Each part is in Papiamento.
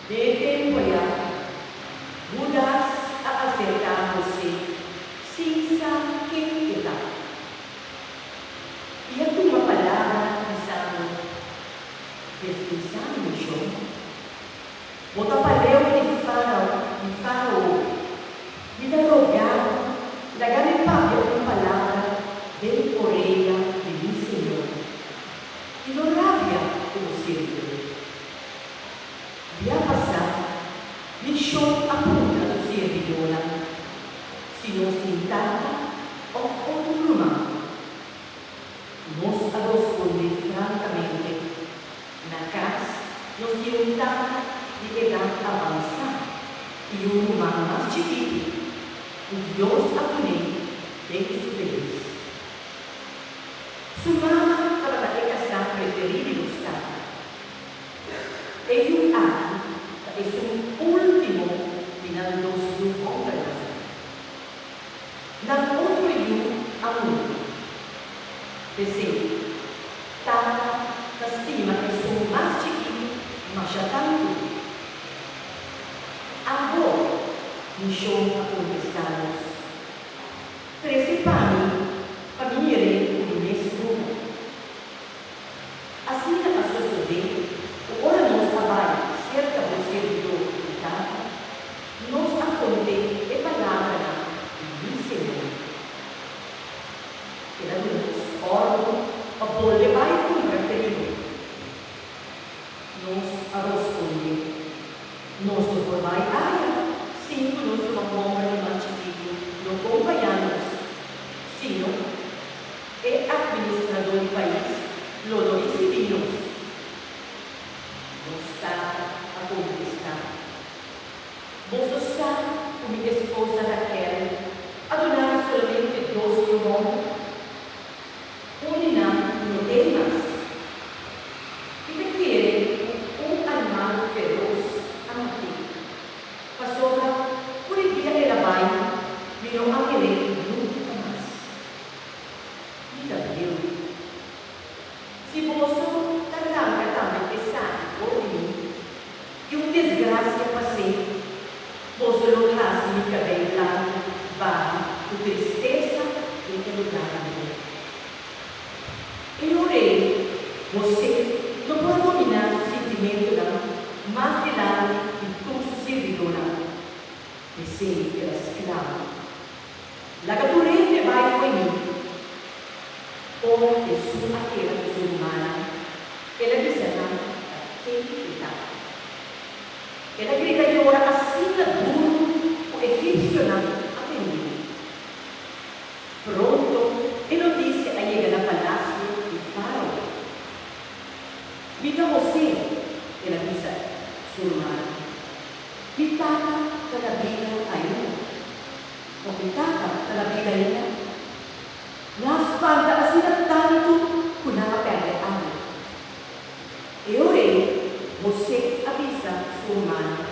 Den e tempu ayá, Hudas a aserká José sin sa ken e ta, i a tuma palabra bisando, Despensá mi mishon, bo ta pareu di Fárao, di Fárao, mi ta rogá bo, laga mi papia un palabra den orea di mi señor, i no rabia ku bo sirbidó. Bia pasá, mi shon a puntra su sirbidónan si nos tin tata òf otro ruman. Nos a rospondé frankamente, Na kas nos tin un tata di edat avansá i un ruman mas chikitu ku Dios a dun'é den su behes. Su mama tabata e kasá preferí di nos tata. E yu aki ta esun último di nan dos yu hòmbernan. Nan otro yu a muri. P'esei, tata ta stima esun mas chikitu masha tantu. Abo, mi shon a kontestá nos. Trese pa mi, pa mi mir'é ku mi mes wowo. Asina a sosodé ku ora nos a bai serka bo sirbidó di tata, nos a kont'é e palabranan di mi Señor. El a duna nos òrdu pa bolbe bai kumpra trigo. Nos a rospondé, Nos no por bai aya sin ku nos ruman hòmber di mas chikitu no kompañá nos, sino e atministradó di pais lo no risibí nos. Nos tata a kontestá, Boso sa ku mi esposa Raquel a duna mi solamente dos yu hòmber? Un di nan no tei mas. Mi ta kere ku un animal feros a mat'é, pasobra for e dia el a bai mi no a mir'é nunka mas. Mi ta bieu. Si boso ta ranka tambe esaki for di mi i un desgrasia pas'é, boso lo hasi mi kabei blanku baha ku tristesa den e lugá di morto. E ora ei, José no por a dominá su sintimentunan mas dilanti di tur su sirbidónan. P'esei el a sklama, Laga tur hende bai fo'i mi! Ora Hesus a keda ku su rumannan, el a bisa nan ta ken e ta. El a grita yora asina duru ku egipsionan a tend'é. Pronto e notisia a yega na palasio di Fárao. Mi ta Hosé, el a bisa su rumannan. Mi tata ta na bida ainda. Of mi tata ta na bida ainda? Nan a spanta asina tantu ku nan a pèrdè abla. E ora ei Hosé a bisa su rumannan,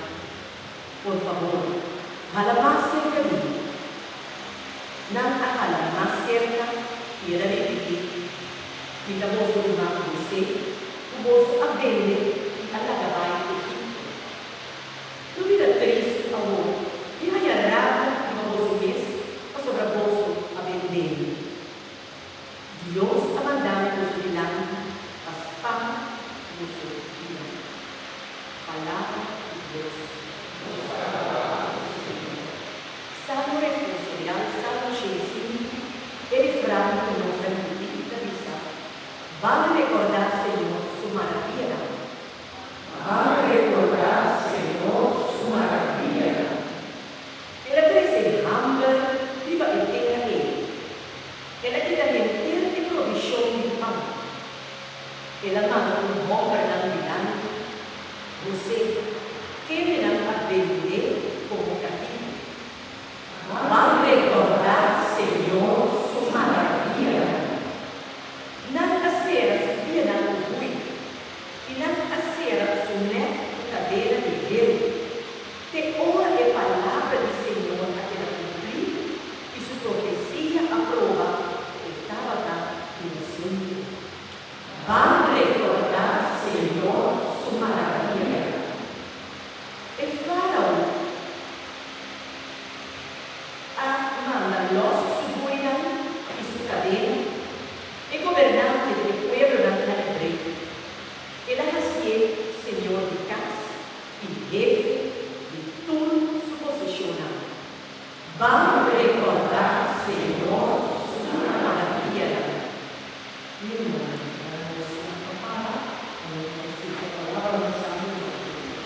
Por fabor, hala mas serka di mi. Nan a hala mas serka i el a ripití, Mi ta boso ruman Hosé, ku boso a bende i a laga bai Egipto. No bira tristu awor i haña rabia riba boso mes pasobra boso a bendé mi. Dios a manda mi boso dilanti pa spar boso bida. Palabra di Dios. Salmo responsorial, Salmo 105, E refran ku nos ta ripití ta bisa, Ban rekordá Señor su maravianan. Ban rekordá Señor su maravianan. El a trese hamber riba e tera ei. El a kita henter e provishon di pan. El a manda un hòmbernan dilanti, José, kendenan a bend'é komo katibu. Ban rekordá Señor su maravianan. Nan a sera su pianan ku hui. I nan a sera su nèk ku kadena di heru, te ora e palabra di Señor a keda kumplí i su profesia a proba ku e tabata inosente. Ban rekordá Señor su maravianan. Ban.